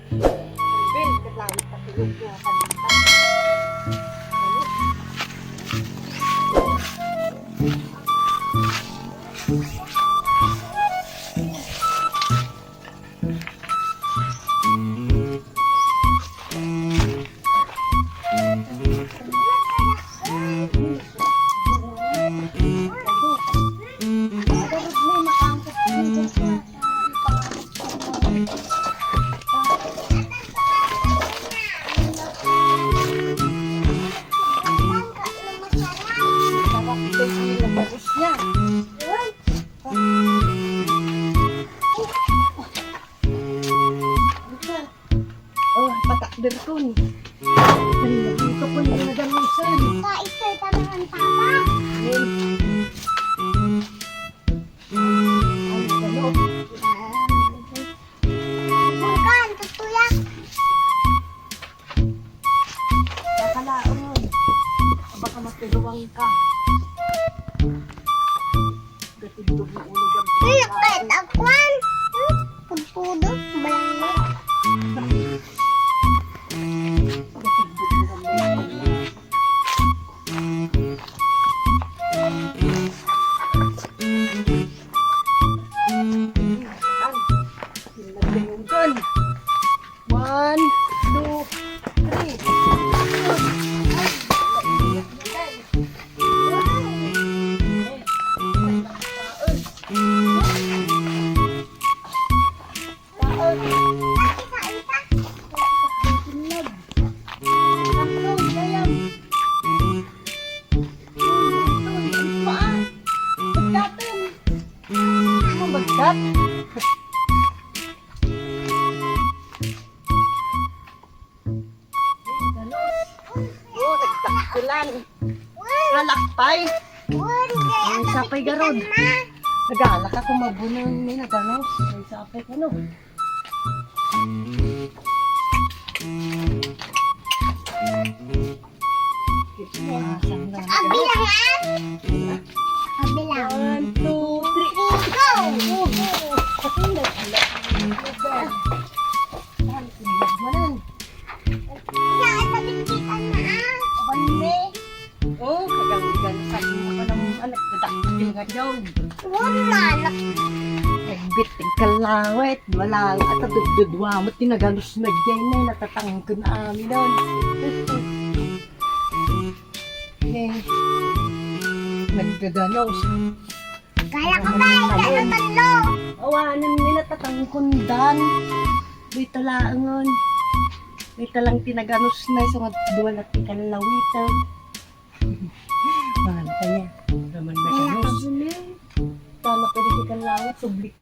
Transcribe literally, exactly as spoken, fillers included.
Bil, ket langit ta tulog nga kanta. Sarap din yung labas niya. Oh, patakder ko ni. Dito ko yung nagalusan. Sa ito, ito naman, Papa. Ayun. Ano, ano? Bukan, tutuyak. Kakalaon. Baka matiruwang ka. Gatindog mo ulo dyan. Ay, kahit akuan. Hmm? Pagpudo, balangit. Gatindog mo ulo dyan. Ay, nagdayong kan. One, two, three. Ano, bagkat? Oh, nagtakkulan. Halakpay. Ang sapay garod. Nagala ka kung mabunan ni naganos. Ang sapay ka, no? Abilangan. Abilangan. One, two, three, go! Go, go! Ay, nagala. Ay, sinagmanan. Sa ito, bintikan na, ah. Aban, eh. Oh, kagang-igan. Sabi mo pa ng anak, dadaktil nga daw. Wala, anak. Nagbit, nagkalawit. Wala, at adududwa mo, tinaganus na dyan, eh, natatangkon amin, oh. Eh, nagdadanos. Kaya ko ba? Kaya talo. Awanan nila tatangkundan. Dito laangon. Dito lang tinaganus na, so nga duwa na ti kalawito. Mahal ka niya. Naman na ganus. Tama pwede ti kalawit, sublik.